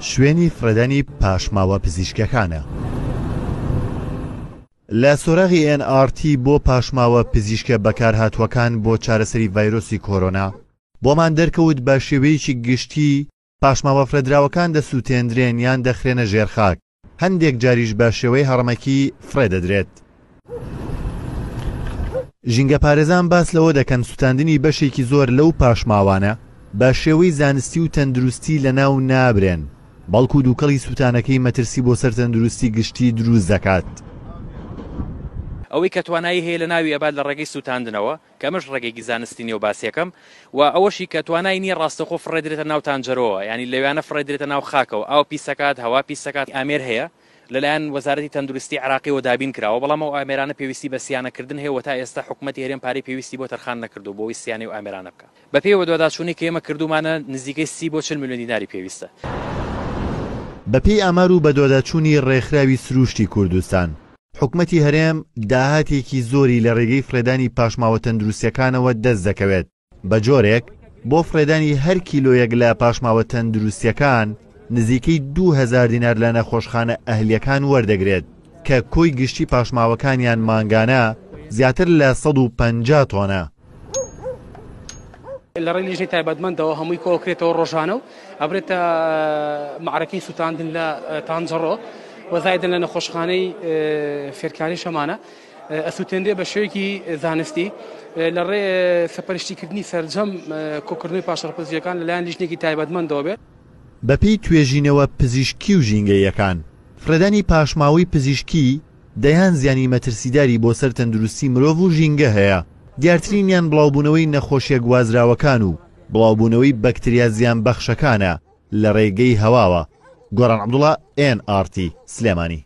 شوێنی فڕێدانی پاشماوە پزیشکیەکانە. لە سۆراغی ئێن ئاڕ تی بۆ پاشماوە پزیشکە بەکارهاتووەکان بۆ چارەسەری ڤایرۆسی کۆرۆنا، بۆمان دەرکەوت بە شێوەیەکی گشتی پاشماوە فڕێدراوەکان دەسووتێندرێن یان دەخرێنە ژێر خاک، هەندێک جاریش بە شێوەی هەڕەمەکی فڕێ دەدرێت. ژینگەپارێزان باس لەوە دەکەن سوتاندنی بەشێکی زۆر لەو پاشماوانە بە شێوەی زانستی و تەندروستی لەناو نابرێن، بەڵکو دووکەڵی سوتانەکەی مەترسی بۆ سەر تەندروستی گشتی دروست دەکات. ئەوەی کە توانایی هەیە لەناوی ئەبات لە ڕێگەی سوتاندنەوە، کە ئەمەش ڕێگەیەکی زانستی نیە و باسیەکەم و ئەوەشی کە توانای نیە ڕاستەوخۆ فڕێدرێتە ناو تانجەرۆوە یانی لەویانە فڕێدرێتە ناو خاکەوە ئاو پیسەکات هەوا پیسەکات ئامێر هەیە لەلایەن وەزارەتی تەندروستی عێراقیەوە دابین کراوە بەڵام ئەو ئامێرانە پێویستی بە سیانەکردن هەیە و تا ئێستا حکومەتی هەرێم پارەی پێویستی بۆ تەرخان نەکردووە بۆ ئەوەی سیانەی ئەو ئامێرانە بکات بەپێی وەدواداچوونی کە ئێمە کردوومانە نزیکەی 30 بۆ 40 ملیۆن دیناری پێویستە. بەپێی ئامار و بەدواداچوونی ڕێکخراوی سرووشتی کوردستان، حکومەتی هەرێم داهاتێکی زۆری لە رێگەی فڕێدانی پاشماوە تەندروستییەکانەوە دەست دەکەوێت، بە جۆرێک بۆ فڕێدانی هەر کیلۆیەک لە پاشماوە تەندروستییەکان نزیکەی 2000 دینار لە نەخۆشخانە ئەهلییەکان وەردەگرێت کە کۆی گشتی پاشماوەکانیان مانگانە زیاتر لە 150 تۆنە. لە ڕێی لیژنەی تایبەتمەندەوە هەمووی کۆکرێتەوە ڕۆژانە و ئەبرێتە مەعرەکەی سووتاندن لە تانجەڕۆ و زایدن لە نەخۆشخانەی فێرکاری شەمانە ئەسووتێنرێ بە شێوەیەکی زانستی لە ڕێ سەپەرشتیکردنی سەرجەم کۆکردنەوەی پاشەڕپزییەکان لەلایەن لیژنێکی تایبەتمەندەوە بێت. بەپێی توێژینەوە پزیشکی و ژینگەییەکان، فڕێدانی پاشماوەی پزیشکی دەیان زیانی مەترسیداری بۆ سەر تەندروستی مرۆڤ و ژینگە هەیە، دیارترینیان بڵاوبوونەوەی نەخۆشیە گوازراوەکان و بڵاوبوونەوەی بەکتریا زیانبەخشەکانە لە رێگەی هەواوە. گۆران عەبدوڵا، ئێن ئاڕ تی، سلێمانی.